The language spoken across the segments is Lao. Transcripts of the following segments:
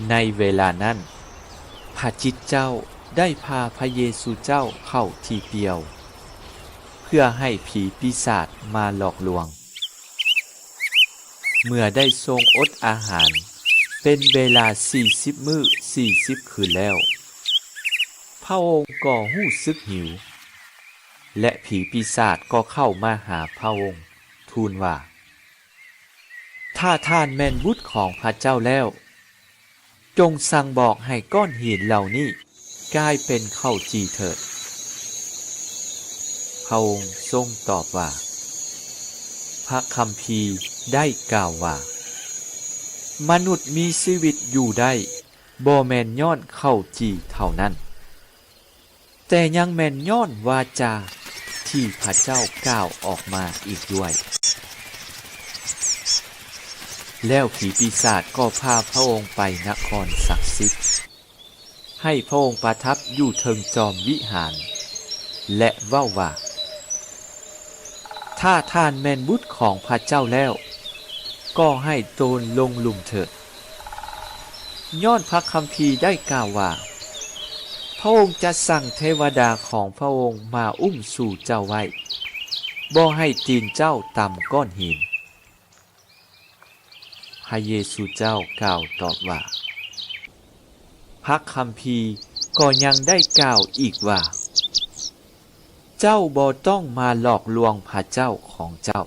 ໃນເວລານັ້ນ, ພະຈິດເຈົ້າໄດ້ພາພະເຢຊູເຈົ້າເຂົ້າທີ່ປ່ຽວ ເພື່ອໃຫ້ຜີປີສາດມາຫຼອກລວງ. ເມື່ອໄດ້ຊົງອົດອາຫານເປັນເວລາສີ່ສິບມື້ສີ່ສິບຄືນແລ້ວ, ພະອົງກໍຮູ້ສຶກຫິວ ແລະ ຜີປີສາດກໍເຂົ້າມາຫາພະອົງ, ທູນວ່າ, ຖ້າທ່ານແມ່ນບຸດຂອງພະເຈົ້າແລ້ວ, ຈົ່ງສັ່ງບອກໃຫ້ກ້ອນຫີນເຫຼົ່ານີ້ກາຍເປັນເຂົ້າຈີ່ເຖີດ. ພະອົງຊົງຕອບວ່າ, ພະຄຳພີໄດ້ກ່າວວ່າ, ມະນຸດມີຊີວິດຢູ່ໄດ້ ບໍ່ແມ່ນຍ້ອນເຂົ້າຈີ່ເທົ່ານັ້ນ, ແຕ່ຍັງແມ່ນຍ້ອນວາຈາທີ່ພະເຈົ້າກ່າວອອກມາອີກດ້ວຍ. ແລ້ວຜີປີສາດກໍພາພະອົງໄປນະຄອນສັກສິດ, ໃຫ້ພະອົງປະທັບຢູ່ເທິງຈອມວິຫານ ແລະ ເວົ້າວ່າ, ຖ້າທ່ານແມ່ນບຸດຂອງພະເຈົ້າແລ້ວ, ກໍໃຫ້ໂຕນລົງລຸ່ມເຖີດ. ຍ້ອນພະຄຳພີໄດ້ກ່າວວ່າ, ພະອົງຈະສັ່ງເທວະດາຂອງພະອົງມາອຸ້ມຊູເຈົ້າໄວ້, ບໍ່ໃຫ້ຕີນເຈົ້າຕຳກ້ອນຫີນ. ພະເຢຊູເຈົ້າກ່າວຕອບວ່າ, ພະຄຳພີກໍຍັງໄດ້ກ່າວອີກວ່າ, ເຈົ້າບໍ່ຕ້ອງມາຫຼອກລວງພະເຈົ້າຂອງເຈົ້າ.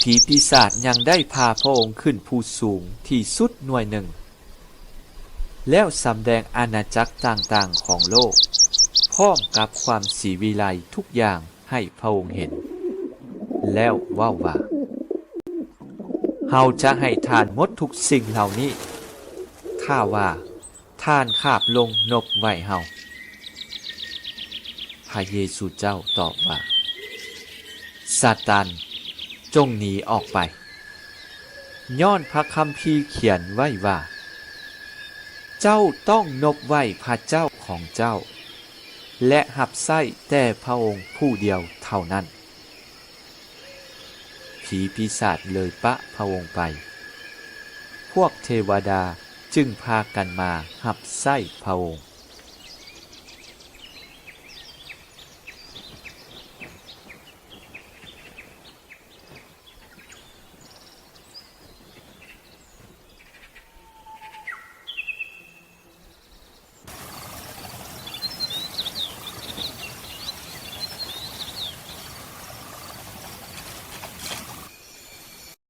ຜີປີສາດຍັງໄດ້ພາພະອົງຂຶ້ນພູສູງທີ່ສຸດໜ່ວຍໜຶ່ງ, ແລ້ວສຳແດງອານາຈັກຕ່າງໆຂອງໂລກ, ພ້ອມກັບຄວາມສີວິໄລທຸກຢ່າງໃຫ້ພະອົງເຫັນ, ແລ້ວເວົ້າວ່າ, ເຮົາຈະໃຫ້ທ່ານໝົດທຸກສິ່ງເຫຼົ່ານີ້, ຖ້າວ່າ ທ່ານຄາບລົງນົບໄຫວ້ເຮົາ. ພະເຢຊູເຈົ້າຕອບວ່າ, ຊາຕານ, ຈົ່ງໜີອອກໄປ, ຍ້ອນພະຄຳພີຂຽນໄວ້ວ່າ, ເຈົ້າຕ້ອງນົບໄຫວ້ພະເຈົ້າຂອງເຈົ້າ, ແລະ ຮັບໃຊ້ແຕ່ພະອົງຜູ້ດຽວເທົ່ານັ້ນ. ຜີປີສາດເລີຍປະພະອົງໄປ, ພວກເທວະດາຈຶ່ງພາກັນມາຮັບໃຊ້ພະອົງ.